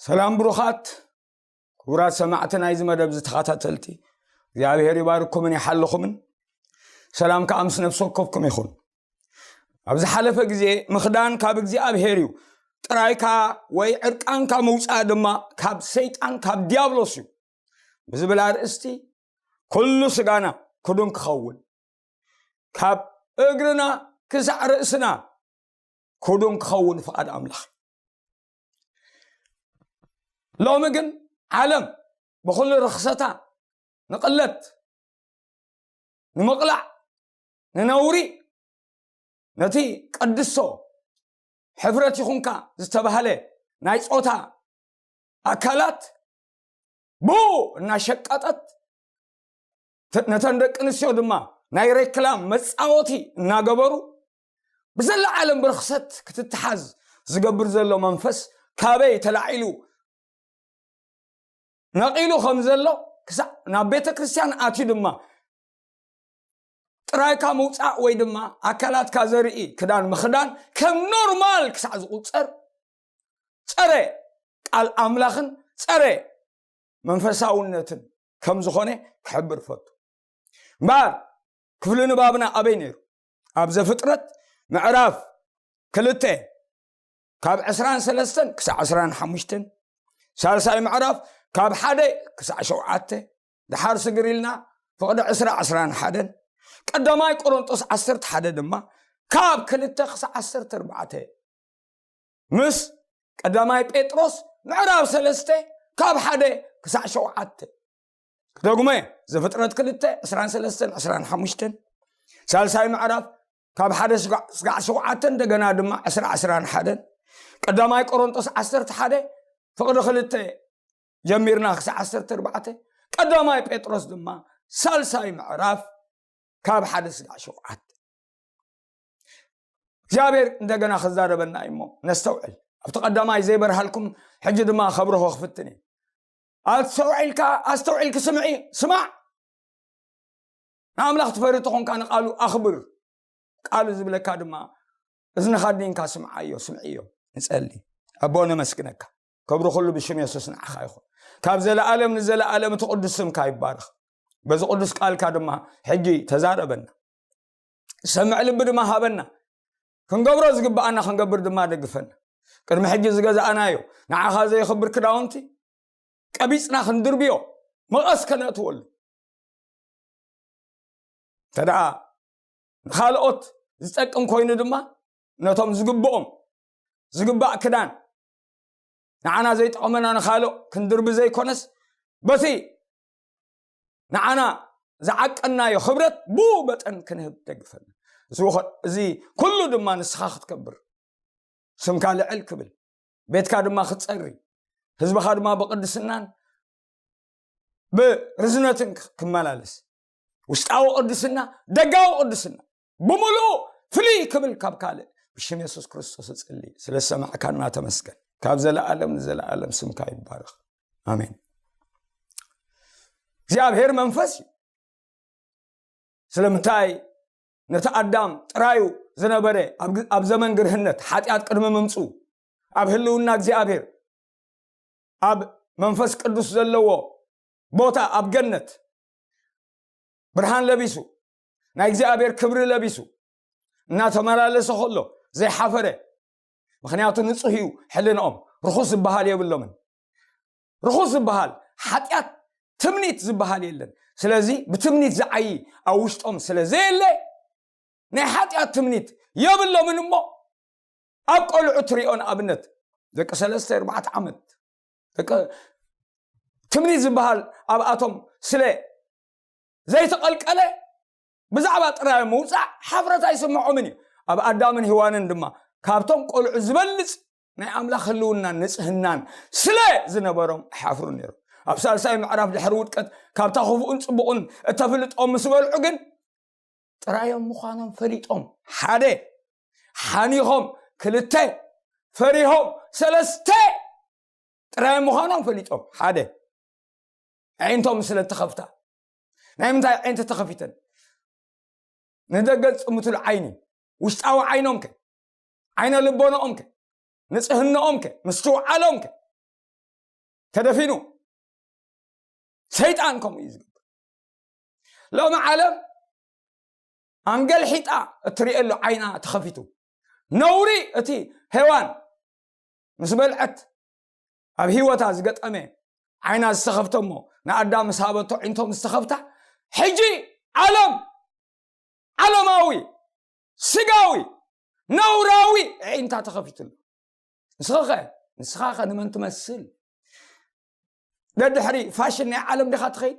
ሰላም ብሩኻት ክቡራት ሰማዕቲ ናይዚ መደብ ዝተኸታተልቲ፣ እግዚኣብሔር ይባርኩምን ይሓልኹምን። ሰላም ከኣ ምስ ነፍሲ ወከፍኩም ይኹን። ኣብ ዝሓለፈ ግዜ ምኽዳን ካብ እግዚኣብሔር እዩ፣ ጥራይካ ወይ ዕርቃንካ ምውፃእ ድማ ካብ ሰይጣን ካብ ዲያብሎስ እዩ ብዝብል ኣርእስቲ ኩሉ ስጋና ክዱን ክኸውን፣ ካብ እግርና ክሳዕ ርእስና ክዱን ክኸውን ፍቓድ ኣምላኽ። ሎሚ ግን ዓለም ብኹሉ ርኽሰታ ንቕለት፣ ንምቕላዕ፣ ንነውሪ፣ ነቲ ቀድሶ ሕፍረት ይኹንካ ዝተባህለ ናይ ጾታ ኣካላት ብኡ እናሸቀጠት፣ ተ- ነተን ደቂ ኣንስትዮ ድማ ናይ ሬክላም መጻወቲ እናገበሩ፣ ብዘላ ዓለም ብርኽሰት ክትተሓዝ ዝገብር ዘሎ መንፈስ ካበይ ተላዒሉ ነቒሉ ከም ዘሎ፣ ክሳዕ ናብ ቤተ ክርስቲያን ኣትዩ ድማ ጥራይካ ምውፃእ ወይ ድማ ኣካላትካ ዘርኢ ክዳን ምኽዳን ከም ኖርማል ክሳዕ ዝቑፀር፣ ፀረ ቃል ኣምላኽን ፀረ መንፈሳውነትን ከም ዝኾነ ክሕብር ፈቱ። እምበኣር ክፍሊ ንባብና ኣበይ ነይሩ? ኣብ ዘፍጥረት ምዕራፍ ክልተ ካብ ዕስራን ሰለስተን ክሳዕ ዕስራን ሓሙሽተን፣ ሳልሳይ ምዕራፍ ካብ ሓደ ክሳዕ ሸውዓተ፣ ድሓር ስግር ኢልና ፍቕዲ ዕስራ ዕስራን ሓደን፣ ቀዳማይ ቆሮንጦስ ዓሰርተ ሓደ ድማ ካብ ክልተ ክሳዕ ዓሰርተ ኣርባዕተ፣ ምስ ቀዳማይ ጴጥሮስ ምዕራፍ ሰለስተ ካብ ሓደ ክሳዕ ሸውዓተ። ክደግሞ እየ፣ ዘፍጥረት ክልተ ዕስራን ሰለስተን ዕስራን ሓሙሽተን፣ ሳልሳይ ምዕራፍ ካብ ሓደ ስጋዕ ሸውዓተ፣ እንደገና ድማ ዕስራ ዕስራን ሓደን፣ ቀዳማይ ቆሮንጦስ ዓሰርተ ሓደ ፍቕዲ ክልተ ጀሚርና ክሳዕ ዓሰርተ ኣርባዕተ፣ ቀዳማይ ጴጥሮስ ድማ ሳልሳይ ምዕራፍ ካብ ሓደ ስጋዕ ሸውዓተ። እግዚኣብሔር እንደገና ክዛረበና እዩ እሞ ነስተውዕል። ኣብቲ ቀዳማይ ዘይበርሃልኩም ሕጂ ድማ ከብርሆ ክፍትን እዩ። ኣስተውዒልካ ኣስተውዒልክ ስምዒ ስማዕ። ንኣምላኽ ትፈሪ ተኾንካ ንቃሉ ኣኽብር። ቃሉ ዝብለካ ድማ እዝንኻ ዲንካ ስምዓዮ፣ ስምዕዮ። ንጸሊ። ኣቦ ነመስግነካ። ክብሪ ኩሉ ብሽም የሱስ ንዓኻ ይኹን። ካብ ዘለኣለም ንዘለኣለም እቲ ቅዱስ ስምካ ይባረኽ። በዚ ቅዱስ ቃልካ ድማ ሕጂ ተዛረበና። ሰምዕ ልቢ ድማ ሃበና። ክንገብሮ ዝግብኣና ክንገብር ድማ ደግፈና። ቅድሚ ሕጂ ዝገዛእናዮ ንዓኻ ዘይኽብር ክዳውንቲ ቀቢጽና ክንድርብዮ መቐስ ከነእትወሉ። እንተ ደኣ ንኻልኦት ዝጠቅም ኮይኑ ድማ ነቶም ዝግብኦም ዝግባእ ክዳን ንዓና ዘይጠቐመና ንኻልኦ ክንድርቢ ዘይኮነስ በቲ ንዓና ዝዓቀናዮ ክብረት ብኡ መጠን ክንህብ ደግፈና። እዚ ወኸ- እዚ ኩሉ ድማ ንስኻ ክትከብር ስምካ ልዕል ክብል ቤትካ ድማ ክትጸሪ ህዝብኻ ድማ ብቅድስናን ብርዝነትን ክ- ክመላለስ ውሽጣዊ ቅድስና ደጋዊ ቅድስና ብምሉኡ ፍልይ ክብል ካብ ካልእ ብሽም የሱስ ክርስቶስ እጽሊ። ስለ ዝሰማዕካና ተመስገን። ካብ ዘለኣለም ንዘለኣለም ስምካ ይባረኽ። ኣሜን። እግዚኣብሔር መንፈስ እዩ። ስለምንታይ ነቲ ኣዳም ጥራዩ ዝነበረ ኣብ ግ- ኣብ ዘመን ግርህነት ሓጢኣት ቅድሚ ምምፁ ኣብ ህልውና እግዚኣብሔር ኣብ መንፈስ ቅዱስ ዘለዎ ቦታ ኣብ ገነት ብርሃን ለቢሱ ናይ እግዚኣብሔር ክብሪ ለቢሱ እናተመላለሰ ከሎ ዘይሓፈረ። ምክንያቱ ንጹህ እዩ ሕልንኦም፣ ርኹስ ዝበሃል የብሎምን። ርኹስ ዝበሃል ሓጢኣት ትምኒት ዝበሃል የለን። ስለዚ ብትምኒት ዝዓዪ ኣብ ውሽጦም ስለ ዘየለ ናይ ሓጢኣት ትምኒት የብሎምን። እሞ ኣብ ቆልዑ ትሪኦ ንኣብነት ደቂ ሰለስተ ኣርባዕተ ዓመት ደቂ ትምኒት ዝበሃል ኣብኣቶም ስለ ዘይተቐልቀለ ብዛዕባ ጥራይ ምውፃዕ ሓፍረት ኣይስምዖምን እዩ። ኣብ ኣዳምን ሄዋንን ድማ ካብቶም ቆልዑ ዝበልፅ ናይ ኣምላኽ ህልውናን ንጽህናን ስለ ዝነበሮም ኣይሓፍሩን ነይሮም። ኣብ ሳልሳይ ምዕራፍ ድሕሪ ውድቀት ካብታ ክፉእን ጽቡቕን እተፍልጦም ምስ በልዑ ግን ጥራዮም ምዃኖም ፈሊጦም ሓደ ሓኒኾም ክልተ ፈሪሆም ሰለስተ ጥራዮም ምዃኖም ፈሊጦም ሓደ ኣዒንቶም ስለ እተኸፍታ። ናይ ምንታይ ኣዒንቲ ተኸፊተን? ንደገ ዝጥምትሉ ዓይኒ ውሽጣዊ ዓይኖም ከ ዓይነ ልቦናኦም ከ ንጽህናኦም ከ ምስትውዓሎም ከ ተደፊኑ። ሰይጣን ከምኡ እዩ ዝገብር። ሎሚ ዓለም ኣንገልሒጣ እትርእየሉ ዓይና ተኸፊቱ። ነውሪ እቲ ሄዋን ምስ በልዐት ኣብ ህይወታ ዝገጠመ ዓይና ዝተኸፍተ እሞ ንኣዳም ምስ ሃበቶ ዒንቶም ዝተኸፍታ፣ ሕጂ ዓለም ዓለማዊ ስጋዊ ነውራዊ ዒንታ ተኸፊትሉ። ንስኻ ኸ ንስኻ ኸ ንመን ትመስል? ደድሕሪ ፋሽን ናይ ዓለም ዲኻ ትኸይድ?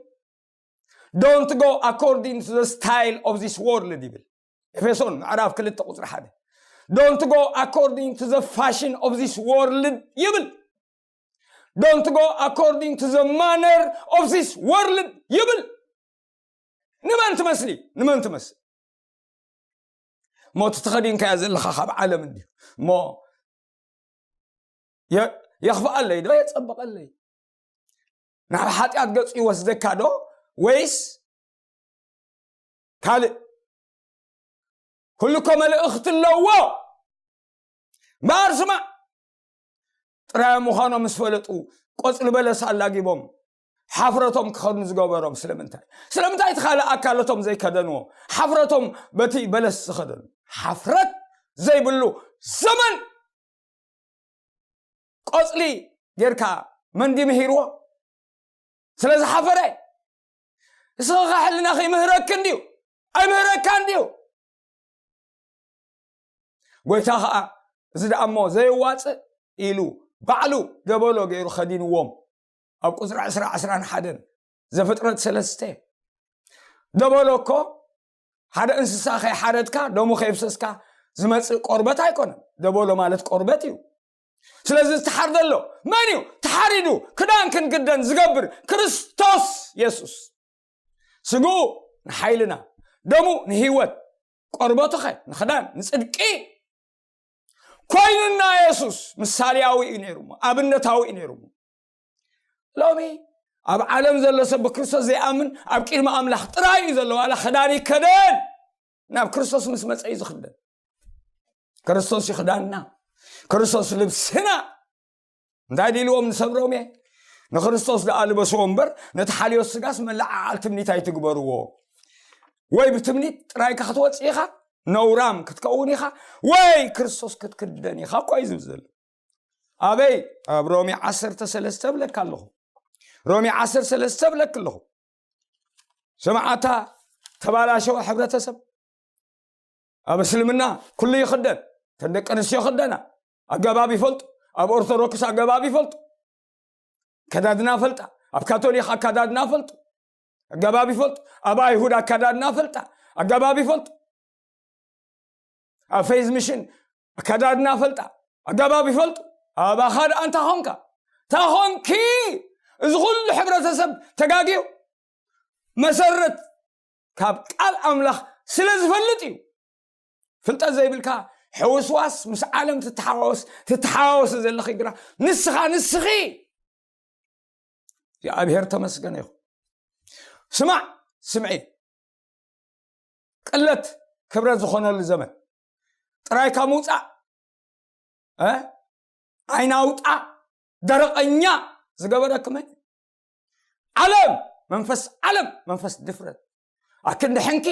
Don't go according to the style of this world ይብል ኤፌሶን ምዕራፍ ክልተ ቁፅሪ ሓደ። Don't go according to the fashion of this world ይብል። Don't go according to the manner of this world ይብል። ንመን ትመስሊ? ንመን ትመስል? ሞ እቲ ተኸዲንካዮ ዘለኻ ካብ ዓለም እንድዩ። ሞ የ- የኽፍኣለይ ዶ የጸብቐለይ? ናብ ሓጢኣት ገጹ ይወስደካ ዶ ወይስ ካልእ? ኩሉ እኮ መልእኽቲ ኣለዎ። እምበኣር ስማዕ፣ ጥራይ ምዃኖም ምስ ፈለጡ ቆጽሊ በለስ ኣላጊቦም ሓፍረቶም ክኸድኑ ዝገበሮም ስለምንታይ? ስለምንታይ እቲ ካልእ ኣካለቶም ዘይከደንዎ ሓፍረቶም በቲ በለስ ዝኸደኑ? ሓፍረት ዘይብሉ ዘመን። ቆጽሊ ጌርካ መንዲ ምሂርዎ ስለ ዝሓፈረ። እስኻ ሕልናኺ ይምህረክ እንድዩ ኣይምህረካ እንድዩ። ጎይታ ኸዓ እዚ ደኣ እሞ ዘየዋፅእ ኢሉ ባዕሉ ደበሎ ገይሩ ኸዲንዎም። ኣብ ቁፅሪ ዕስራ ዕስራን ሓደን ዘፍጥረት ሰለስተ ደበሎ እኮ ሓደ እንስሳ ከይሓረድካ ደሙ ከየፍሰስካ ዝመፅእ ቆርበት ኣይኮነን። ደበሎ ማለት ቆርበት እዩ። ስለዚ ዝተሓርደ ኣሎ መን እዩ? ተሓሪዱ ክዳን ክንክደን ዝገብር ክርስቶስ የሱስ። ስግኡ ንሓይልና፣ ደሙ ንህይወት፣ ቆርበቱ ኸ ንኽዳን ንፅድቂ ኮይኑና። የሱስ ምሳሌያዊ እዩ ነይሩ እሞ ኣብነታዊ እዩ ነይሩ እሞ። ሎሚ ኣብ ዓለም ዘሎ ሰብ ብክርስቶስ ዘይኣምን ኣብ ቅድሚ ኣምላኽ ጥራይ እዩ ዘሎ። ዋላ ክዳን ይከደን ናብ ክርስቶስ ምስ መፀ እዩ ዝኽደን። ክርስቶስ ይኽዳንና፣ ክርስቶስ ልብስና። እንታይ ድልዎም ንሰብ ሮሜ? ንክርስቶስ ደኣ ልበስዎ እምበር ነቲ ሓልዮት ስጋስ መለዓዓል ትምኒት ኣይትግበርዎ። ወይ ብትምኒት ጥራይካ ክትወፅእ ኢኻ፣ ነውራም ክትከውን ኢኻ፣ ወይ ክርስቶስ ክትክደን ኢኻ እኮ እዩ ዝብል ዘሎ። ኣበይ? ኣብ ሮሜ ዓሰርተ ሰለስተ እብለካ ኣለኹ። ሮሜ ዓሰርተ ሰለስተ እብለክ ኣለኹ። ሰማዓታ ተባላሸወ ሕብረተሰብ። ኣብ እስልምና ኩሉ ይኽደን። ተን ደቂ ኣንስትዮ ይኽደና ኣገባብ ይፈልጡ። ኣብ ኦርቶዶክስ ኣገባብ ይፈልጡ። ኣከዳድና ፈልጣ። ኣብ ካቶሊክ ኣከዳድና ፈልጡ ኣገባብ ይፈልጡ። ኣብ ኣይሁድ ኣከዳድና ፈልጣ ኣገባብ ይፈልጡ። ኣብ ፌዝ ሚሽን ኣከዳድና ፈልጣ ኣገባብ ይፈልጡ። ኣባኻ ደኣ እንታይ ኾንካ እንታይ ኾንኪ? እዚ ኩሉ ሕብረተሰብ ተጋግዩ መሰረት ካብ ቃል ኣምላኽ ስለ ዝፈልጥ እዩ። ፍልጠት ዘይብልካ ሕውስዋስ ምስ ዓለም ትተሓዋወስ ትተሓዋወስ ዘለኺ ግና ንስኻ ንስኺ እግዚኣብሔር ተመስገነ ይኹን። ስማዕ ስምዒ ቅለት ክብረት ዝኾነሉ ዘመን ጥራይካ ምውፃእ እ? ዓይናውጣ ደረቐኛ ዝገበረክመ ዓለም መንፈስ ዓለም መንፈስ ድፍረት ኣክንዲ ሕንኪ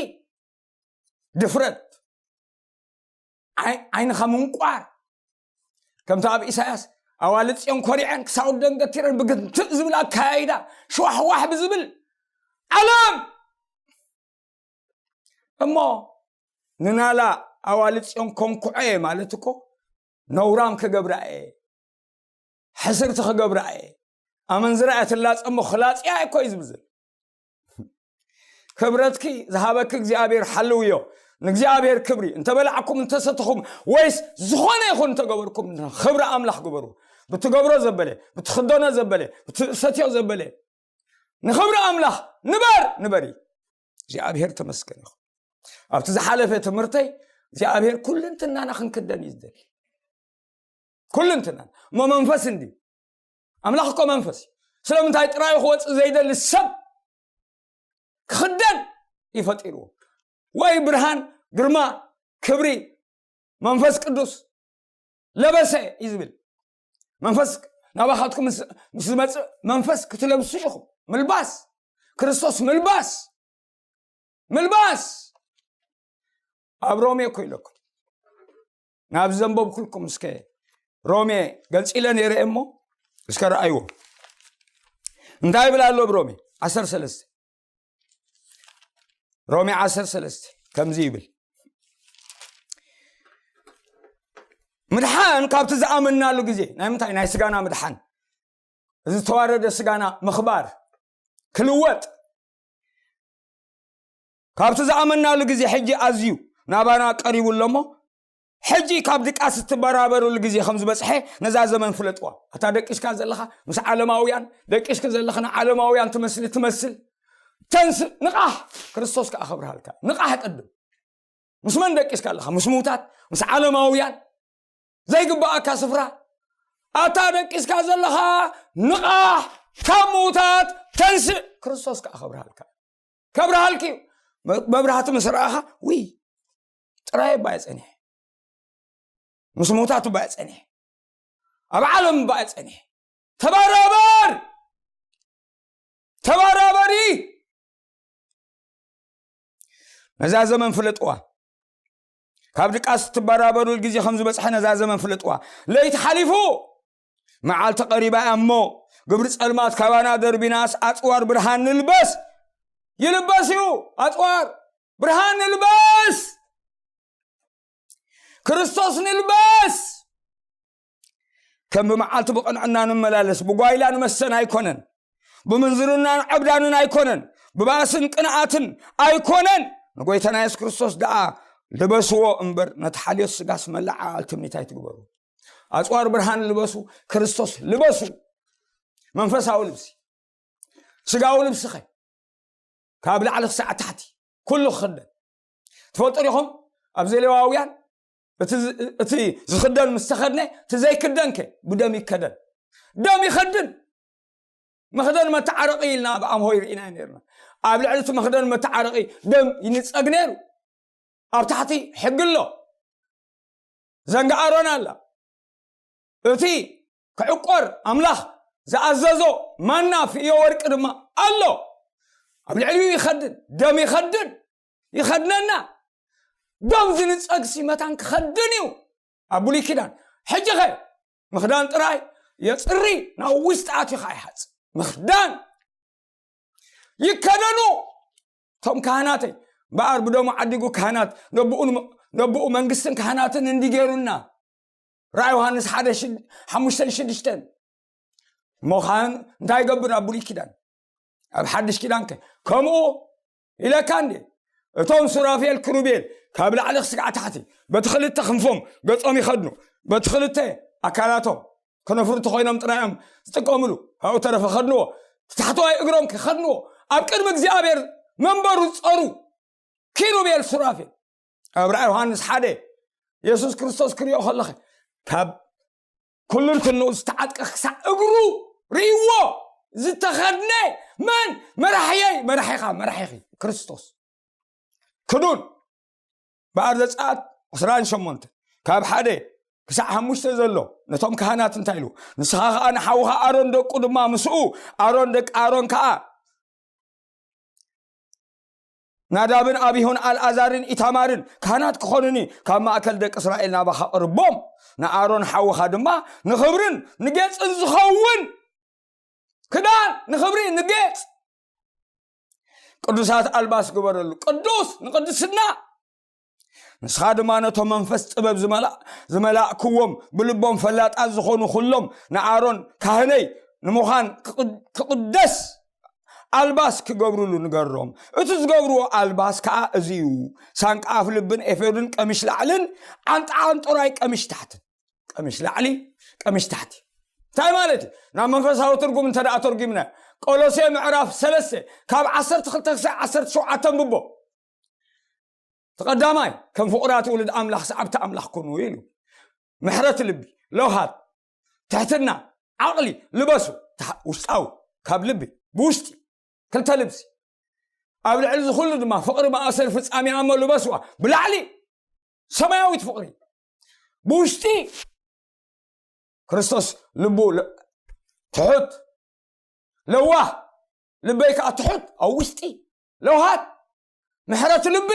ድፍረት ዓይንኻ ምንቋር ከምቲ ኣብ ኢሳያስ ኣዋልድ ጽዮን ኮሪዐን ክሳውደን ገቲረን ብግትእ ዝብል ኣካያይዳ ሽዋሕዋሕ ብዝብል ዓለም እሞ ንናላ ኣዋልድ ጽዮን ኮንኩዐ ማለት እኮ ነውራም ክገብራ እየ ሕስርቲ ክገብራ እየ ኣመንዝራ እያ ትላጸ እሞ ክላጽያ እኮ እዩ ዝብል ዘሎ ክብረትኪ ዝሃበኪ እግዚኣብሔር ሓልውዮ ንእግዚኣብሔር ክብሪ እንተበላዕኩም እንተሰትኹም ወይስ ዝኾነ ይኹን እንተገበርኩም ክብሪ ኣምላኽ ግበሩ ብትገብሮ ዘበለ ብትኽደኖ ዘበለ ብትሰትዮ ዘበለ ንኽብሪ ኣምላኽ ንበር ንበሪ እግዚኣብሔር ተመስገን ይኹን ኣብቲ ዝሓለፈ ትምህርተይ እግዚኣብሔር ኩልንትናና ክንክደን እዩ ዝደሊ ኩልንትናና እሞ መንፈስ እንዲ ኣምላኽ እኮ መንፈስ እዩ ስለምንታይ ጥራዩ ክወፅእ ዘይደሊ ሰብ ክኽደን ይፈጢርዎ ወይ ብርሃን ግርማ ክብሪ መንፈስ ቅዱስ ለበሰ እዩ ዝብል መንፈስ ናባኻትኩም ምስ ምስ ዝመፅእ መንፈስ ክትለብሱ ኢኹም። ምልባስ፣ ክርስቶስ ምልባስ፣ ምልባስ። ኣብ ሮሜ እኮ ኢለኩም ናብ ዘንበብኩልኩም እስከ ሮሜ ገንፂለ ነይረ እሞ እስከ ረኣይዎ እንታይ ይብል ኣሎ ኣብ ሮሜ ዓሰርተ ሰለስተ። ሮሜ ዓሰርተ ሰለስተ ከምዚ ይብል፣ ምድሓን ካብቲ ዝኣመናሉ ግዜ። ናይ ምንታይ? ናይ ስጋና ምድሓን፣ እዚ ዝተዋረደ ስጋና ምኽባር፣ ክልወጥ፣ ካብቲ ዝኣመናሉ ግዜ ሕጂ ኣዝዩ ናባና ቀሪቡ ኣሎ እሞ፣ ሕጂ ካብ ድቃስ እትበራበሩሉ ግዜ ከም ዝበጽሐ ነዛ ዘመን ፍለጥዋ። ኣታ ደቂስካ ዘለኻ ምስ ዓለማውያን፣ ደቂስኪ ዘለኽና ዓለማውያን ትመስሊ፣ ትመስል። ተንስእ፣ ንቓሕ፣ ክርስቶስ ከኣ ከብርሃልካ። ንቓሕ ቅድም። ምስ መን ደቂስካ ኣለኻ? ምስ ምዉታት፣ ምስ ዓለማውያን፣ ዘይግባኣካ ስፍራ። ኣታ ደቂስካ ዘለኻ ንቓሕ፣ ካብ ምዉታት ተንስእ፣ ክርስቶስ ከኣ ከብርሃልካ። ከብርሃልኪ እዩ። መ-፣ መብራህቲ ምስ ረኣኻ፣ ውይ፣ ጥራይ እባ እየ ጸኒሐ። ምስ ምዉታት እባ እየ ጸኒሐ። ኣብ ዓለም እባ እየ ጸኒሐ። ተባራበር! ተባራበሪ! ነዛ ዘመን ፍለጥዋ። ካብ ድቃስ እትበራበሩሉ ግዜ ከም ዝበጽሐ ነዛ ዘመን ፍለጥዋ። ለይቲ ሓሊፉ፣ መዓልቲ ቀሪባ እያ እሞ፣ ግብሪ ጸልማት ካባና ደርቢናስ፣ ኣጽዋር ብርሃን ንልበስ። ይልበስ እዩ፣ ኣጽዋር ብርሃን ንልበስ። ክርስቶስ ንልበስ። ከም ብመዓልቲ ብቕንዕና ንመላለስ፣ ብጓይላን መስተን ኣይኮነን፣ ብምንዝርናን ዕብዳንን ኣይኮነን፣ ብባእስን ቅንኣትን ኣይኮነን። ንጎይታና የሱስ ክርስቶስ ደኣ ልበስዎ እምበር፣ ነቲ ሓልዮት ስጋስ መላዓል ትምኒት ኣይትግበሩ። ኣጽዋር ብርሃን ልበሱ፣ ክርስቶስ ልበሱ። መንፈሳዊ ልብሲ፣ ስጋዊ ልብስኸ ካብ ላዕሊ ክሳዕ ታሕቲ ኩሉ ክኽደን። ትፈልጡ ዲኹም? ኣብ ዘሌዋውያን እቲ ዝ-፣ እቲ ዝኽደን ምስ ተኸድነ፣ እቲ ዘይክደንከ ብደም ይከደን። ደም ይኸድን። መኽደን መተዓረቒ ኢልና ኣብ ኣምሆይ ርኢና ነርና። ኣብ ልዕሊ እቲ መኽደን መተዓረቒ ደም ይንጸግ ነይሩ። ኣብ ታሕቲ ሕጊ ኣሎ። ዘንጋ ኣሮን ኣላ። እቲ ክዕቆር ኣምላኽ ዝኣዘዞ ማና ፍዮ ወርቂ ድማ ኣሎ። ኣብ ልዕሊኡ ይኸድን፣ ደም ይኸድን፣ ይኸድነና። ደም ዝንጸግሲ መታን ክኸድን እዩ ኣብ ብሉይ ኪዳን። ሕጂ ኸ ምኽዳን ጥራይ የጽሪ፣ ናብ ውሽጢ ኣትዩ ኸዓ ይሓጽ። ምኽዳን ይከደኑ እቶም ካህናተይ። እምበኣር ብደሙ ዓዲጉ ካህናት ነብኡ፣ ነብኡ መንግስትን ካህናትን እንዲ ገይሩና። ራእይ ዮሃንስ ሓደ ሽድ-፣ ሓሙሽተን ሽዱሽተን። እሞ ካህን እንታይ ይገብር ኣብ ብሉይ ኪዳን? ኣብ ሓድሽ ኪዳንከ ከምኡ ኢለካ እንዴ? እቶም ሱራፌል ክሩቤል ካብ ላዕሊ ክስጋዕ ታሕቲ በቲ ክልተ ክንፎም ገጾም ይኸድኑ፣ በቲ ክልተ ኣካላቶም ከነፍርቱ ኮይኖም ጥራይ እዮም ዝጥቀምሉ። ካብኡ ተረፈ ከድንዎ፣ እቲ ታሕተዋይ እግሮም ከ ከድንዎ፣ ኣብ ቅድሚ እግዚኣብሔር መንበሩ ዝጸሩ ኪሩቤል ሱራፌል። ኣብ ራእይ ዮሃንስ ሓደ የሱስ ክርስቶስ ክሪኦ ከለኸ ካብ ኩልንትንኡ ዝተዓጥቀ ክሳዕ እግሩ ርእይዎ ዝተኸድነ መን? መራሕየይ፣ መራሒኻ፣ መራሒኺ ክርስቶስ። ክዱን በኣር ዘጸኣት ዕስራን ሸሞንተ ካብ ሓደ ክሳዕ ሓሙሽተ ዘሎ ነቶም ካህናት እንታይ ኢሉ? ንስኻ ኸኣ ንሓውኻ ኣሮን ደቁ ድማ ምስኡ፣ ኣሮን ደቂ ኣሮን ከኣ ናዳብን ኣቢሁን ኣልኣዛርን ኢታማርን ካህናት ክኾኑኒ ካብ ማእከል ደቂ እስራኤል ናባኻ ቅርቦም። ንኣሮን ሓውኻ ድማ ንኽብርን ንጌጽን ዝኸውን ክዳን፣ ንኽብሪ ንጌጽ፣ ቅዱሳት ኣልባስ ግበረሉ። ቅዱስ ንቅድስና። ንስኻ ድማ ነቶም መንፈስ ጥበብ ዝመላ-፣ ዝመላእክዎም ብልቦም ፈላጣት ዝኾኑ ኩሎም ንኣሮን ካህነይ ንምዃን ክቕ-፣ ክቕደስ ኣልባስ ክገብሩሉ ንገሮም። እቲ ዝገብርዎ ኣልባስ ከኣ እዚ እዩ፣ ሳንቃ ኣፍ ልብን ኤፎድን ቀሚሽ ላዕልን ዓንጣ ዓንጦራይ ቀሚሽ ታሕትን። ቀሚሽ ላዕሊ፣ ቀሚሽ ታሕቲ። እንታይ ማለት እዩ? ናብ መንፈሳዊ ትርጉም እንተ ደኣ ተርጉምና፣ ቆሎሴ ምዕራፍ ሰለስተ ካብ ዓሰርተ ክልተ ክሳዕ ዓሰርተ ሸውዓተ ኣንብቦ። እቲ ቀዳማይ፣ ከም ፍቑራት ውሉድ ኣምላኽ፣ ሰዓብቲ ኣምላኽ ኩኑ ኢሉ። ምሕረት ልቢ፣ ለውሃት፣ ትሕትና፣ ዓቕሊ ልበሱ። ተሓ-፣ ውሽጣዊ፣ ካብ ልቢ፣ ብውሽጢ፣ ክልተ ልብሲ። ኣብ ልዕሊ እዚ ኩሉ ድማ ፍቕሪ ማእሰር ፍጻሜ ኣሞ ልበስዋ። ብላዕሊ ሰማያዊት ፍቕሪ፣ ብውሽጢ ክርስቶስ ልቡ ል-፣ ትሑት፣ ለዋህ፣ ልበይ ከዓ ትሑት፣ ኣብ ውሽጢ ለውሃት፣ ምሕረት ልቢ።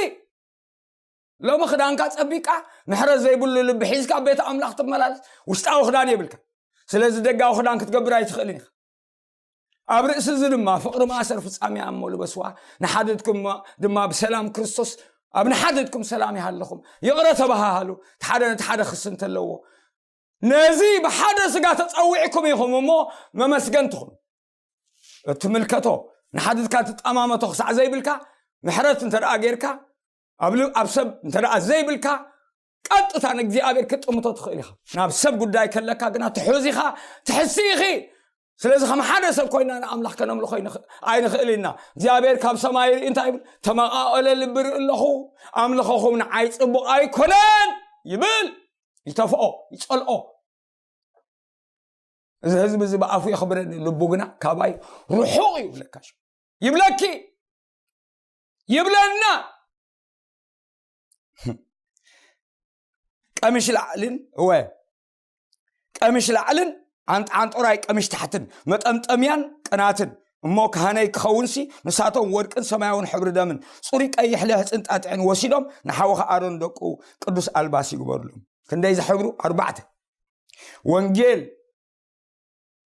ሎሚ ክዳንካ ጸቢቃ፣ ምሕረት ዘይብሉ ልቢ ሒዝካ ኣብ ቤት ኣምላኽ ትመላለስ፣ ውሽጣዊ ክዳን የብልካ። ስለዚ ደጋዊ ክዳን ክትገብር ኣይትኽእልን ኢኻ። ኣብ ርእሲ እዚ ድማ ፍቕሪ ማእሰር ፍጻሜ እሞ ልበስዋ፣ ንሓድትኩም ድማ ብሰላም ክርስቶስ፣ ኣብ ንሓድትኩም ሰላም ይሃለኹም። ይቕረ ተባሃሃሉ፣ እቲ ሓደ ነቲ ሓደ ክሲ እንተለዎ። ነዚ ብሓደ ስጋ ተጸዊዕኩም ኢኹም እሞ መመስገንትኹም። እትምልከቶ ንሓድትካ ትጠማመቶ ክሳዕ ዘይብልካ፣ ምሕረት እንተ ደኣ ጌርካ፣ ኣብ ል-፣ ኣብ ሰብ እንተ ደኣ ዘይብልካ፣ ቀጥታ ንእግዚኣብሔር ክትጥምቶ ትኽእል ኢኻ። ናብ ሰብ ጉዳይ ከለካ ግና ትሑዝ ኢኻ፣ ትሕሲ ኢኺ። ስለዚ ከም ሓደ ሰብ ኮይና ንኣምላኽ ከነምልኾ ኣይንኽ-፣ ኣይንኽእል ኢና። እግዚኣብሔር ካብ ሰማይ ይርኢ እንታይ ይብል? "ተመቓቐለ ልቢ ርኢ ኣለኹ፣ ኣምልኾኹም ንዓይ ጽቡቕ ኣይኮነን" ይብል። ይተፍኦ፣ ይጸልኦ። "እዚ ህዝቢ እዚ ብኣፉ የኽብረኒ፣ ልቡ ግና ካባይ ርሑቕ እዩ" ይብለካ፣ ይብለኪ፣ ይብለና። ቀሚሽ ላዕልን፣ እወ፣ ቀሚሽ ላዕልን ዓንጣ-፣ ዓንጦራይ ቀሚሽ ታሕትን፣ መጠምጠምያን ቅናትን፣ እሞ ካህነይ ክኸውንሲ፣ ንሳቶም ወርቅን ሰማያውን ሕብሪ ደምን፣ ጽሩይ ቀይሕ ለሕጽን ጣጥዕን ወሲዶም፣ ንሓውኻ ኣሮን ደቁ ቅዱስ ኣልባስ ይግበሩሎም። ክንደይ ዝሕብሩ? ኣርባዕተ። ወንጌል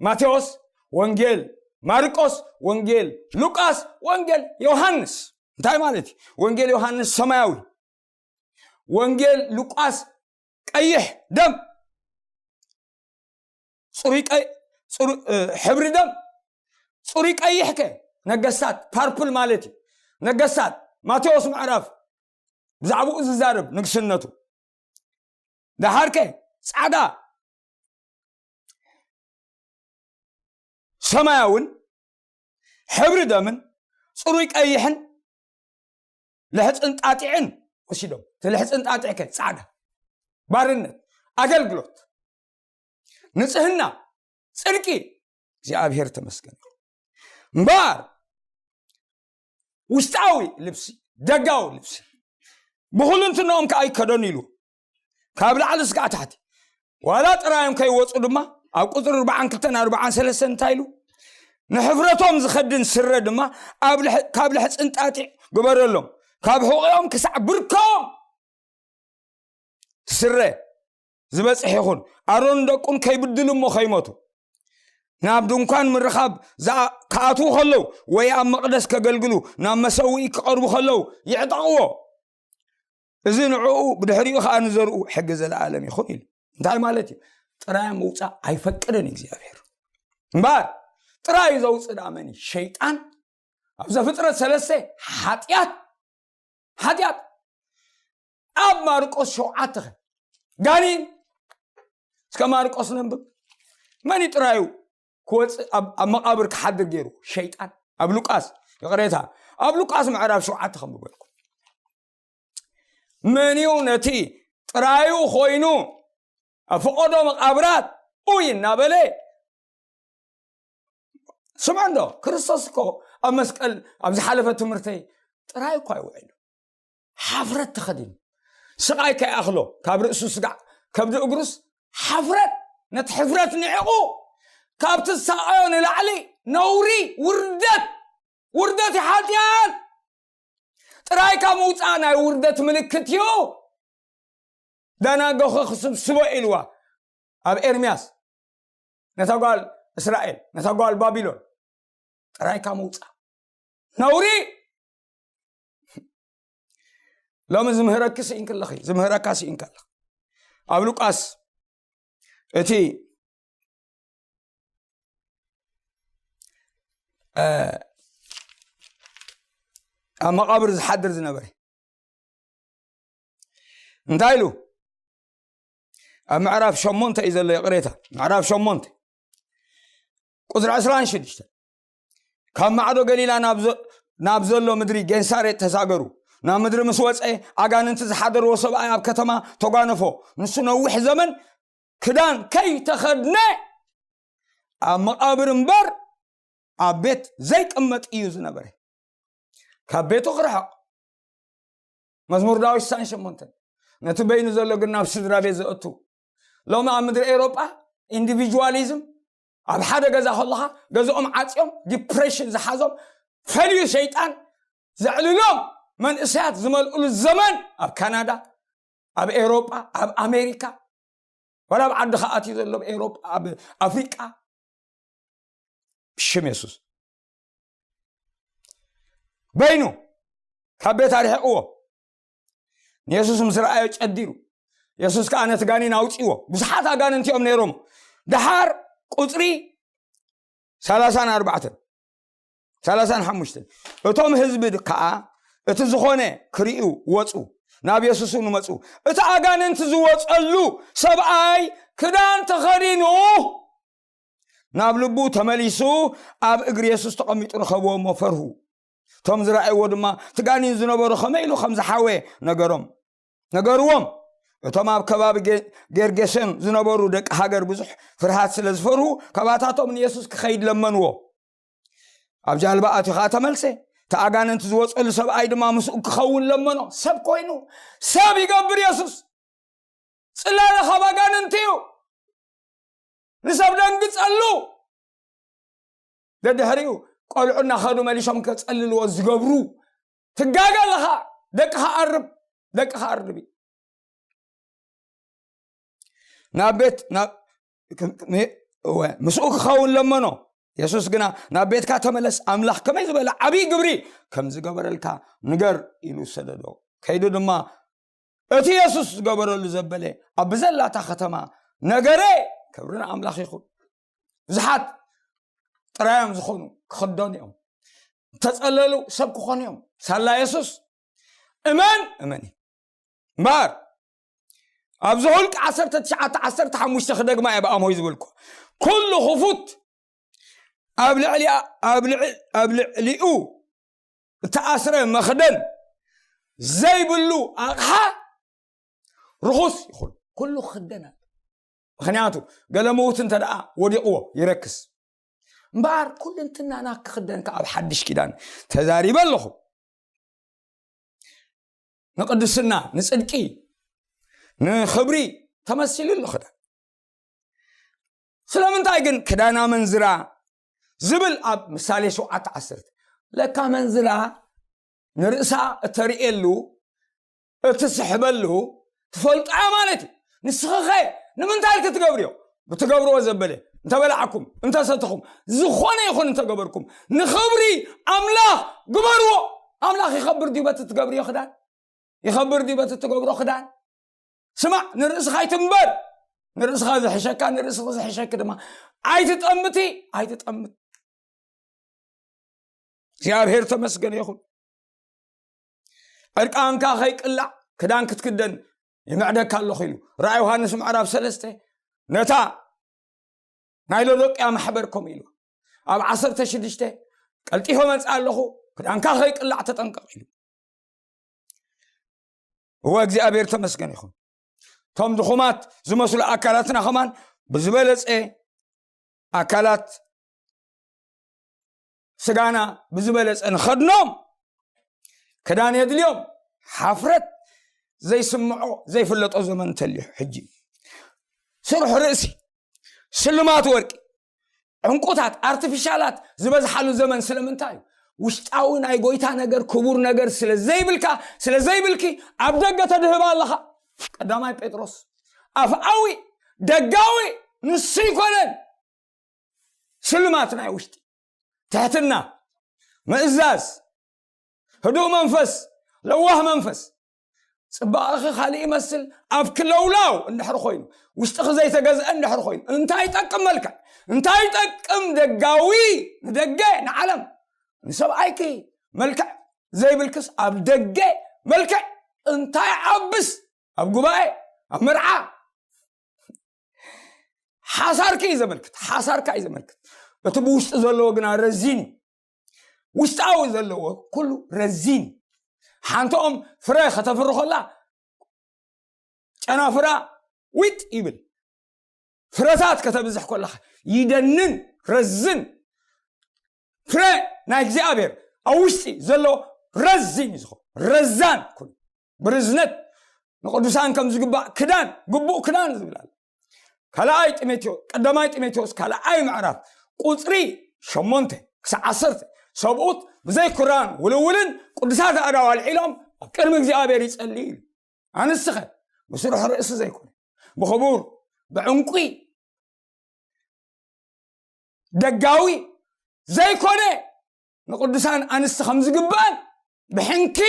ማቴዎስ፣ ወንጌል ማርቆስ፣ ወንጌል ሉቃስ፣ ወንጌል ዮሃንስ። እንታይ ማለት እዩ? ወንጌል ዮሃንስ ሰማያዊ፣ ወንጌል ሉቃስ ቀይሕ ደም፣ ጽሩይ ቀይ-፣ ጽሩ-፣ እ፣ ሕብሪ ደም፣ ጽሩይ ቀይሕ ከ ነገስታት፣ ፓርፕል ማለት እዩ። ነገስታት፣ ማቴዎስ ምዕራፍ ብዛዕባኡ ዝዛረብ ንግስነቱ። ደሓርከ ጻዕዳ፣ ሰማያውን፣ ሕብሪ ደምን፣ ጽሩይ ቀይሕን፣ ልሕጽን ጣጢዕን ወሲዶም። እቲ ልሕጽን ጣጢዕ ከ ጻዕዳ፣ ባርነት፣ ኣገልግሎት፣ ንጽህና፣ ጽድቂ። እግዚኣብሔር ተመስገን። እምበኣር ውሽጣዊ ልብሲ፣ ደጋዊ ልብሲ፣ ብኹልንትናኦም ከኣ ይከደኑ ኢሉ፣ ካብ ላዕሊ እስካዕ ታሕቲ። ዋላ ጥራዮም ከይወጹ ድማ፣ ኣብ ቁጽሪ ኣርባዓን ክልተን ኣርባዓን ሰለስተን እንታይ ኢሉ? "ንሕፍረቶም ዝኸድን ስረ ድማ ኣብ ልሕ-፣ ካብ ልሕጽን ጣጢዕ ግበረሎም፣ ካብ ሕቖኦም ክሳዕ ብርኮም ስረ ዝበጽሕ ይኹን፣ ኣሮን ደቁን ከይብድሉ እሞ ከይሞቱ፣ ናብ ድንኳን ምርኻብ ዝኣ-፣ ክኣትዉ ከለዉ፣ ወይ ኣብ መቕደስ ከገልግሉ፣ ናብ መሰውኢ ክቐርቡ ከለዉ ይዕጠቕዎ። እዚ ንዕኡ ብድሕሪኡ ኸኣ ንዘርኡ ሕጊ ዘለኣለም ይኹን" ኢሉ። እንታይ ማለት እዩ? ጥራይ ምውጻእ ኣይፈቅድን እግዚኣብሔር። እምበኣር ጥራይ ዘውጽእ ደኣ መን እዩ? ሸይጣን። ኣብ ዘፍጥረት ሰለስተ ሓጢኣት፣ ሓጢኣት። ኣብ ማርቆስ ሸውዓተ ኸ ጋኔን። እስከ ማርቆስ ነንብብ። መን እዩ ጥራዩ ክወጽእ ኣብ፣ ኣብ መቓብር ክሓድር ገይሩ? ሸይጣን። ኣብ ሉቃስ፣ ይቕሬታ፣ ኣብ ሉቃስ ምዕራፍ ሸውዓተ ከንብበልኩም። መን እዩ ነቲ ጥራዩ ኮይኑ ኣብ ፈቐዶ መቓብራት ኡይ እናበለ? ስምዑ እንዶ፣ ክርስቶስ እኮ ኣብ መስቀል፣ ኣብ ዝሓለፈ ትምህርተይ፣ ጥራይ እኮ ኣይውዕሉ። ሓፍረት ተኸዲኑ፣ ስቓይ ከይኣኽሎ፣ ካብ ርእሱ ስጋዕ ከብዲ እግሩስ ሓፍረት፣ ነቲ ሕፍረት ንዒቑ፣ ካብቲ ዝሳቐዮ ንላዕሊ ነውሪ፣ ውርደት፣ ውርደት እዩ ሓጢኣት። ጥራይካ ምውፃእ ናይ ውርደት ምልክት እዩ። ዳና ጎኸ ክስብስቦ ኢልዋ ኣብ ኤርምያስ፣ ነታ ጓል እስራኤል፣ ነታ ጓል ባቢሎን ጥራይካ ምውፃእ ነውሪ። ሎሚ ዝምህረኪ ስኢንኪ ኣለኺ፣ ዝምህረካ ስኢንካ ኣለኺ። ኣብ ሉቃስ እቲ፣ እ፣ ኣብ መቓብር ዝሓድር ዝነበረ እንታይ ኢሉ? ኣብ ምዕራፍ ሸሞንተ እዩ ዘሎ፣ ይቕሬታ፣ ምዕራፍ ሸሞንተ ቁጽሪ ዕስራን ሽዱሽተን፣ ካብ ማዕዶ ገሊላ ናብ ዘ-፣ ናብ ዘሎ ምድሪ ጌንሳሬጥ ተሳገሩ። ናብ ምድሪ ምስ ወጸ፣ ኣጋንንቲ ዝሓደርዎ ሰብኣይ ኣብ ከተማ ተጓነፎ። ንሱ ነዊሕ ዘመን ክዳን ከይተኸድነ ኣብ መቓብር እምበር ኣብ ቤት ዘይቅመጥ እዩ ዝነበረ። ካብ ቤቱ ክርሕቕ። መዝሙር ዳዊት ስሳን ሸሞንተን። ነቲ በይኑ ዘሎ ግን ናብ ስድራ ቤት ዘእቱ። ሎሚ ኣብ ምድሪ ኤውሮጳ ኢንዲቪጁዋሊዝም፣ ኣብ ሓደ ገዛ ከለኻ ገዛኦም ዓፅዮም ዲፕሬሽን ዝሓዞም ፈልዩ ሰይጣን ዘዕልሎም መንእሰያት ዝመልእሉ ዘመን ኣብ ካናዳ፣ ኣብ ኤውሮጳ፣ ኣብ ኣሜሪካ፣ ዋላ ኣብ ዓዲ ከኣት እዩ ዘሎ፣ ኣብ ኤውሮጳ፣ ኣብ ኣፍሪቃ። ብሽም የሱስ በይኑ ካብ ቤት ኣርሒቕዎ። ንየሱስ ምስ ረኣዮ ጨዲሩ። የሱስ ከኣ ነቲ ጋኔን ኣውጺዎ። ብዙሓት ኣጋንንቲ እዮም ነይሮም። ደሓር ቁጽሪ ሰላሳን ኣርባዕተን፣ ሰላሳን ሓሙሽተን፣ እቶም ህዝቢ ከኣ እቲ ዝኾነ ክርእዩ ወጹ፣ ናብ የሱስ እውን መጹ። እቲ ኣጋንንቲ ዝወጸሉ ሰብኣይ ክዳን ተኸዲኑ ናብ ልቡ ተመሊሱ ኣብ እግሪ የሱስ ተቐሚጡ ረኸብዎ እሞ ፈርሁ። እቶም ዝረኣይዎ ድማ እቲ ጋኔን ዝነበሮ ከመይ ኢሉ ከም ዝሓወ ነገሮም ነገርዎም። እቶም ኣብ ከባቢ ጌ- ጌርጌሴን ዝነበሩ ደቂ ሃገር ብዙሕ ፍርሃት ስለ ዝፈርሁ ካባታቶም ንየሱስ ክኸይድ ለመንዎ። ኣብ ጃልባ ኣትዩ ከዓ ተመልሰ። እቲ ኣጋንንቲ ዝወፀሉ ሰብኣይ ድማ ምስኡ ክኸውን ለመኖ። ሰብ ኮይኑ ሰብ ይገብር የሱስ። ጽላለ ካብ ኣጋንንቲ እዩ። ንሰብ ደንግጸሉ። ደድሕሪኡ ቆልዑ እናኸዱ መሊሶም ከጸልልዎ ዝገብሩ። ትጋገ ኣለኻ። ደቅኻ ኣርብ፣ ደቅኻ ኣርድቢ። ናብ ቤት ናብ ክ- ክ- ሜ- እወ፣ ምስኡ ክኸውን ለመኖ። የሱስ ግና ናብ ቤትካ ተመለስ፣ ኣምላኽ ከመይ ዝበለ ዓብዪ ግብሪ ከም ዝገበረልካ ንገር ኢሉ ሰደዶ። ከይዱ ድማ እቲ የሱስ ዝገበረሉ ዘበለ ኣብ ብዘላታ ከተማ ነገረ። ክብሪ ንኣምላኽ ይኹን። ብዙሓት ጥራዮም ዝኾኑ ክኽደኑ እዮም። እንተጸለሉ ሰብ ክኾኑ እዮም። ሳላ የሱስ እመን እመን እዩ። እምበኣር ኣብዚ ሁልቂ ዓሰርተ ትሽዓተ ዓሰርተ ሓሙሽተ ክደግማ እየ ብኣምሆይ ዝበልኩ። ኩሉ ክፉት ኣብ ልዕሊ ኣብ ልዕ- ኣብ ልዕሊኡ እተኣስረ መኽደን ዘይብሉ ኣቕሓ ርኹስ ይኹን ኩሉ ክኽደን ኣሎ። ምኽንያቱ ገለ ምዉት እንተ ደኣ ወዲቕዎ ይረክስ። እምበኣር ኩልንትናና ክኽደን ከኣ ኣብ ሓድሽ ኪዳን ተዛሪበ ኣለኹ። ንቅድስና፣ ንጽድቂ፣ ንኽብሪ ተመሲሉ ኣሎ ክዳን። ስለምንታይ ግን ክዳን ኣመንዝራ ዝብል ኣብ ምሳሌ ሸውዓተ ዓሰርተ ለካ መንዝራ ንርእሳ እተርእየሉ እትስሕበሉ ትፈልጦ እያ ማለት እዩ። ንስኺኸ ንምንታይ ኢልኪ ትገብርዮ? ብትገብርዎ ዘበለ እንተበላዕኩም እንተሰተኹም ዝኾነ ይኹን እንተገበርኩም ንኽብሪ ኣምላኽ ግበርዎ። ኣምላኽ ይኸብር ድዩ በቲ ትገብርዮ ክዳን? ይኸብር ድዩ በቲ ትገብሮ ክዳን? ስማዕ፣ ንርእስኻ ኣይትንበር። ንርእስኻ ዝሕሸካ ንርእስኻ ዝሕሸኪ ድማ ኣይትጠምቲ፣ ኣይትጠምት። እግዚኣብሔር ተመስገን ይኹን። ዕርቃንካ ከይቅላዕ ክዳን ክትክደን ይምዕደካ ኣለኹ ኢሉ ራእይ ዮሃንስ ምዕራፍ ሰለስተ ነታ ናይ ሎዶቅያ ማሕበር ከምኡ ኢሉ ኣብ ዓሰርተ ሽዱሽተ ቀልጢፈ መጽእ ኣለኹ ክዳንካ ከይቅላዕ ተጠንቀቕ ኢሉ። እወ እግዚኣብሔር ተመስገን ይኹን። እቶም ድኹማት ዝመስሉ ኣካላትና ከማን ብዝበለጸ ኣካላት ስጋና ብዝበለጸ ንኸድኖም ክዳን የድልዮም። ሓፍረት ዘይስምዖ ዘይፍለጦ ዘመን እንተልዩ ሕጂ ስሩሕ ርእሲ ስልማት ወርቂ ዕንቁታት ኣርቲፊሻላት ዝበዝሓሉ ዘመን ስለምንታይ እዩ? ውሽጣዊ ናይ ጎይታ ነገር ክቡር ነገር ስለ ዘይብልካ ስለ ዘይብልኪ ኣብ ደገ ተድህባ ኣለኻ። ቀዳማይ ጴጥሮስ ኣፍኣዊ ደጋዊ ንሱ ይኮነን። ስልማት ናይ ውሽጢ ትሕትና ምእዛዝ ህዱእ መንፈስ ለዋህ መንፈስ ጽባቐኺ ካልእ ይመስል ኣብ ክለውላው እንድሕር ኮይኑ ውሽጥኺ ዘይተገዝአ እንድሕር ኮይኑ እንታይ ይጠቅም መልክዕ እንታይ ይጠቅም ደጋዊ ንደገ ንዓለም ንሰብኣይኪ መልክዕ ዘይብልክስ ኣብ ደገ መልክዕ እንታይ ዓብስ ኣብ ጉባኤ ኣብ መርዓ ሓሳርኪ እዩ ዘመልክት ሓሳርካ እዩ ዘመልክት። እቲ ብውሽጢ ዘለዎ ግና ረዚን እዩ። ውሽጣዊ ዘለዎ ኩሉ ረዚን ሓንተኦም ፍረ ከተፍሪ ከላ ጨናፍራ ዊጥ ይብል። ፍረታት ከተብዝሕ ከለኻ ይደንን ረዝን ፍረ ናይ እግዚኣብሔር ኣብ ውሽጢ ዘሎ ረዚን እዩ ዝኾን ረዛን ኩሉ ብርዝነት ንቅዱሳን ከም ዝግባእ ክዳን ግቡእ ክዳን ዝብላል። ካልኣይ ጢሞቴዎስ፣ ቀዳማይ ጢሞቴዎስ ካልኣይ ምዕራፍ ቁፅሪ ሸሞንተ ክሳዕ ዓሰርተ፣ ሰብኡት ብዘይ ኩራን ውልውልን ቅዱሳት ኣእዳው ኣልዒሎም ኣብ ቅድሚ እግዚኣብሔር ይጸልዩ ኢሉ። ኣንስኸ ብስሩሕ ርእሲ ዘይኮነ፣ ብኽቡር፣ ብዕንቁ፣ ደጋዊ ዘይኮነ፣ ንቅዱሳን ኣንስቲ ከም ዝግብኣን ብሕንኪ፣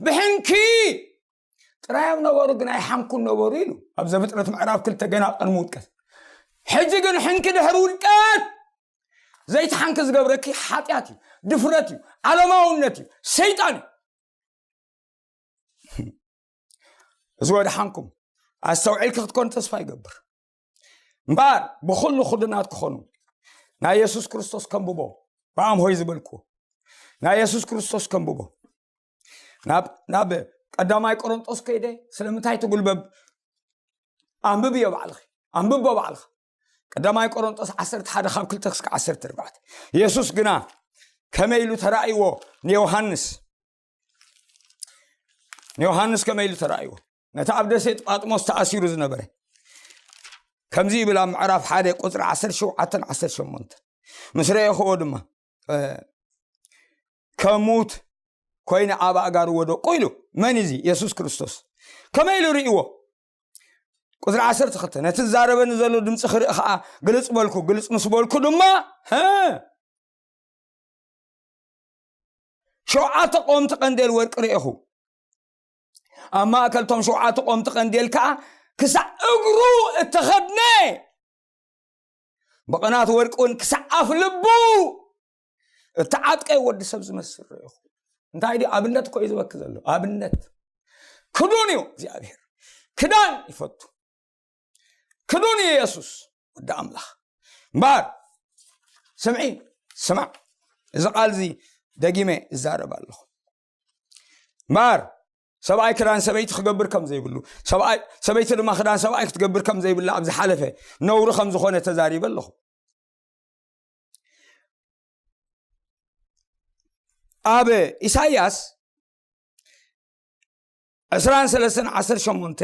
ብሕንኪ ጥራዮም ነበሩ፣ ግን ኣይሓንኩን ነበሩ ኢሉ ኣብ ዘፍጥረት ምዕራፍ ክልተ ገና ቅድሚ ውድቀት። ሕጂ ግን ሕንኪ ድሕሪ ውድቀት ዘይትሓንኪ ዝገብረኪ ሓጢኣት እዩ፣ ድፍረት እዩ፣ ዓለማውነት እዩ፣ ሰይጣን እዩ። እዚ ወድሓንኩም ኣስተውዒልኪ ክትኮን ተስፋ ይገብር። እምበኣር ብኹሉ ክዱናት ክኾኑ ናይ የሱስ ክርስቶስ ከንብቦ፣ ብኣም ሆይ ዝበልክዎ ናይ የሱስ ክርስቶስ ከንብቦ። ናብ፣ ናብ ቀዳማይ ቆሮንጦስ ከይደ ስለምንታይ ትጉልበብ? ኣንብብዮ ባዕልኺ፣ ኣንብቦ ባዕልኻ። ቀዳማይ ቆሮንጦስ ዓሰርተ ሓደ ካብ ክልተ ክሳብ ዓሰርተ ኣርባዕተ። የሱስ ግና ከመይ ኢሉ ተራእይዎ ንዮሃንስ? ንዮሃንስ ከመይ ኢሉ ተራእይዎ? ነቲ ኣብ ደሴት ጳጥሞስ ተኣሲሩ ዝነበረ ከምዚ ይብል፣ ኣብ ምዕራፍ ሓደ ቁጽሪ ዓሰርተ ሸውዓተን ዓሰርተ ሸሞንተን፣ ምስ ረኤኽዎ ድማ፣ እ፣ ከሙት ኮይነ ኣብ ኣእጋሩ ወደቁ ኢሉ። መን እዚ? የሱስ ክርስቶስ። ከመይ ኢሉ ርእይዎ? ቁጽሪ ዓሰርተ ክልተ፣ ነቲ ዝዛረበኒ ዘሎ ድምፂ ክርኢ ኸዓ ግልጽ በልኩ፣ ግልጽ ምስ በልኩ ድማ፣ ሀ፣ ሸውዓተ ቆምቲ ቀንዴል ወርቂ ርኤኹ። ኣብ ማእከል እቶም ሸውዓተ ቆምቲ ቀንዴል ከኣ ክሳዕ እግሩ እተኸድነ ብቕናት ወርቂ እውን ክሳዕ ኣፍ ልቡ እተዓጥቀ ወዲ ሰብ ዝመስል ርኤኹ። እንታይ ድዩ? ኣብነት እኮ እዩ ዝበኪ ዘሎ። ኣብነት ክዱን እዩ እግዚኣብሔር። ክዳን ይፈቱ። ክዱን እዩ የሱስ ወዲ ኣምላኽ። እምበኣር ስምዒ፣ ስማዕ፣ እዚ ቃል እዚ ደጊመ እዛረብ ኣለኹ። እምበኣር ሰብኣይ ክዳን ሰበይቲ ክገብር ከም ዘይብሉ፣ ሰብኣይ፣ ሰበይቲ ድማ ክዳን ሰብኣይ ክትገብር ከም ዘይብላ ኣብ ዝሓለፈ ነውሪ ከም ዝኾነ ተዛሪበ ኣለኹ። ኣብ ኢሳይያስ ዕስራን ሰለስተን ዓሰርተ ሸሞንተ፣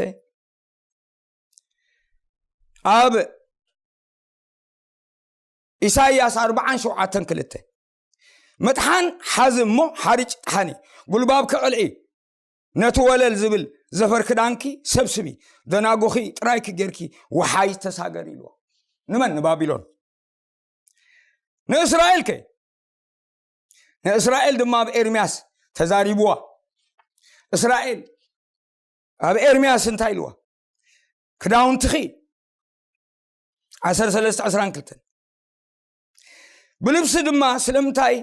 ኣብ ኢሳይያስ ኣርባዓን ሸውዓተን ክልተ፣ ምጥሓን ሓዚ እሞ ሓርጭ ጥሓኒ፣ ጉልባብ ከቕልዒ፣ ነቲ ወለል ዝብል ዘፈር ክዳንኪ ሰብስቢ፣ ደናጉኺ ጥራይኪ ጌርኪ ወሓይ ተሳገሪ ኢልዎ። ንመን? ንባቢሎን። ንእስራኤል ከ? ንእስራኤል ድማ ኣብ ኤርምያስ ተዛሪብዋ። እስራኤል ኣብ ኤርምያስ እንታይ ኢልዋ? ክዳውንትኺ፣ ዓሰርተ ሰለስተ ዕስራን ክልተን፣ ብልብሲ ድማ ስለምንታይ፣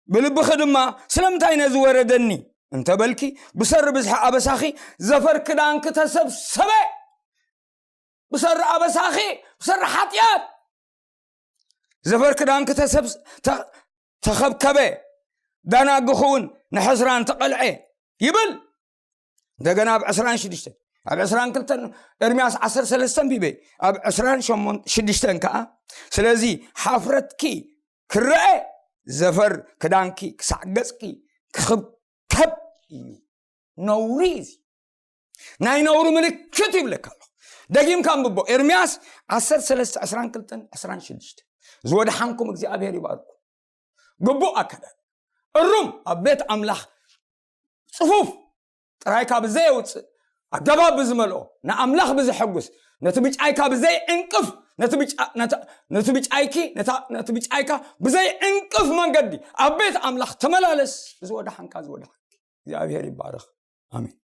ብልብኺ ድማ ስለምንታይ ነዚ ወረደኒ እንተበልኪ፣ ብሰሪ ብዝሒ ኣበሳኺ ዘፈር ክዳንኪ ተሰብሰበ። ብሰሪ ኣበሳኺ፣ ብሰሪ ሓጢኣት ዘፈር ክዳንኪ ተሰብስ-፣ ተ-፣ ተኸብከበ፣ ዳናግኺ እውን ንሕስራን ተቐልዐ ይብል። እንደገና ኣብ ዕስራን ሽዱሽተን፣ ኣብ ዕስራን ክልተን፣ ኤርምያስ ዓሰርተ ሰለስተ ኣንቢበ፣ ኣብ ዕስራን ሽዱሽተን ከዓ፣ ስለዚ ሓፍረትኪ ክረአ፣ ዘፈር ክዳንኪ ክሳዕ ገጽኪ ክኽብከብ እዩ። ነውሪ እዚ። ናይ ነውሪ ምልክት ይብለካ ኣለኹ። ደጊምካ ኣንብቦ። ኤርምያስ ዓሰርተ ሰለስተ ዕስራን ክልተን ዕስራን ሽዱሽተን። ዝወድሓንኩም እግዚኣብሔር ይባርኩም። ግቡእ ኣከዳድና። እሩም ኣብ ቤት ኣምላኽ ጽፉፍ ጥራይካ ብዘየውጽእ፣ ኣገባብ ብዝመልኦ፣ ንኣምላኽ ብዘሐጉስ፣ ነቲ ብጫይካ ብዘይዕንቅፍ፣ ነቲ ብጫ-፣ ነታ-፣ ነቲ ብጫይኪ፣ ነታ-፣ ነቲ ብጫይካ ብዘይዕንቅፍ መንገዲ ኣብ ቤት ኣምላኽ ተመላለስ። ዝወድሓንካ፣ ዝወድሓንኪ እግዚኣብሔር ይባረኽ። ኣሜን።